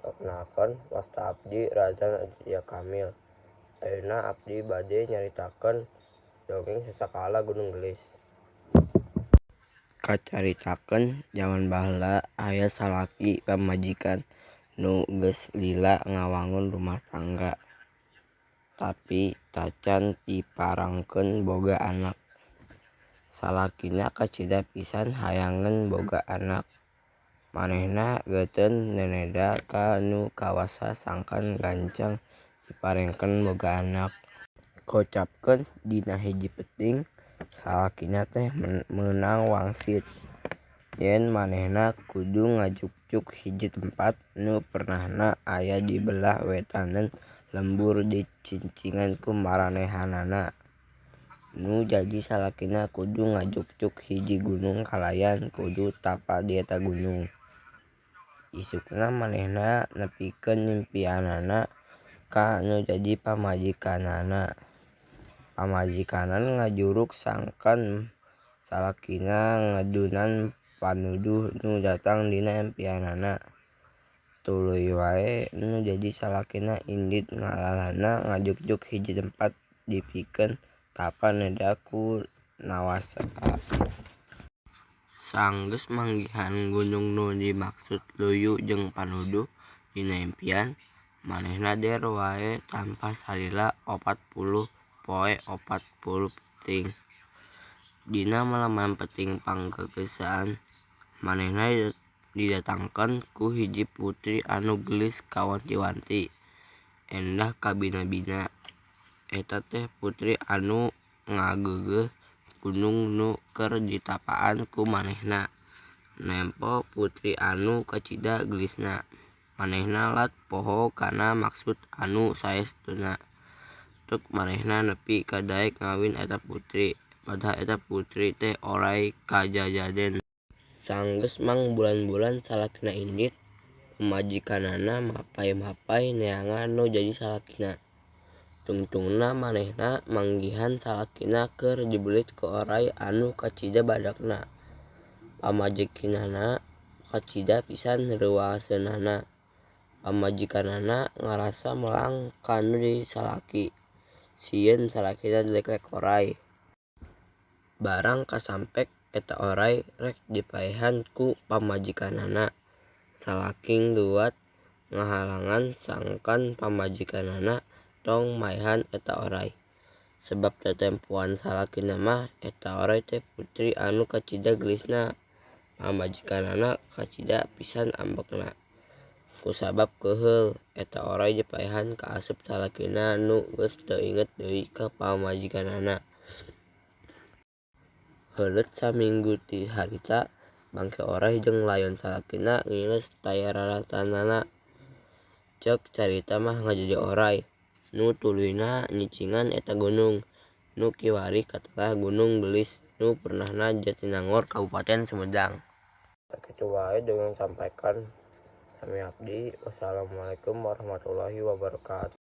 Perkenalkeun, wasta abdi Razan Aditya Kamil. Ayeuna abdi bade nyaritakeun dongeng Sasakala Gunung Geulis. Kacaritakeun jaman baheula aya salaki pamajikan nu geus lila ngawangun rumah tangga, tapi tacan diparengkeun boga anak. Salakina kacida pisan hayangeun boga anak. Manehna geuteun neneda ka Nu Kawasa sangkan gancang diparengkeun boga anak. Kocapkeun dina hiji peuting salakina teh meunang wangsit yen manehna kudu ngajugjug hiji tempat nu pernahna aya di belah wetaneun lembur dicincingan ku maranehanana. Nu jadi salakina kudu ngajugjug hiji gunung kalayan kudu tapa di eta gunung. Isukna manehna nepikeun impianana ka nu jadi pamajikanana. Pamajikanana ngajuruk sangkan salakina ngedunan panuduh nu datang dina impianana. Tuluy wae nu jadi salakina indit ngalalana ngajugjug hiji tempat dipikeun tapa neda ku Nawasa. Sanggeus manggihan gunung nu dimaksud luyu jeung panuduh dina impian, manehna der wae tampa salila 40 poe 40 peuting. Dina maleman peuting panggeuseuan, manehna didatangkeun ku hiji putri anu geulis kawanti-wanti, endah kabina-bina. Eta teh putri anu ngageugeuh gunung nu keur ditapaan ku manehna. Nempo putri anu kacida geulisna, manehna lat poho kana maksud anu saestuna. Tuk manehna nepi ka daek ngawin eta putri, padahal eta putri teh oray kajajaden. Sanggeus mangbulan-bulan salakina indit, pamajikanana mapay-mapay neangan nu jadi salakina. Tungtungna manehna manggihan salakina keur dibelit ku oray anu kacida badagna. Pamajikanana kacida pisan reuwaseunana. Pamajikanana ngarasa melang ka nu jadi salaki, sieun salakina dileklek oray. Barang kasampek eta oray rek dipaehan ku pamajikanana, salaki ngluat ngahalangan sangkan pamajikanana tong maehan eta oray. Sebab tetempoan salakina mah eta oray teh putri anu kacida geulisna. Pamajikanana kacida pisan ambekna. Kusabab keuheul, eta oray dipaehan kaasup salakina nu geus teu inget deui ka pamajikanana. Heuleut saminggu ti harita, bangke oray jeung layon salakina ngiles tayaratanana. Ceuk carita mah ngajadi oray nu tuluyna nyicingan eta gunung, nu kiwari katelah Gunung Geulis nu pernahna Jatinangor Kabupaten Sumedang. Sakitu wae dongeng sampaikan sami abdi. Wassalamualaikum warahmatullahi wabarakatuh.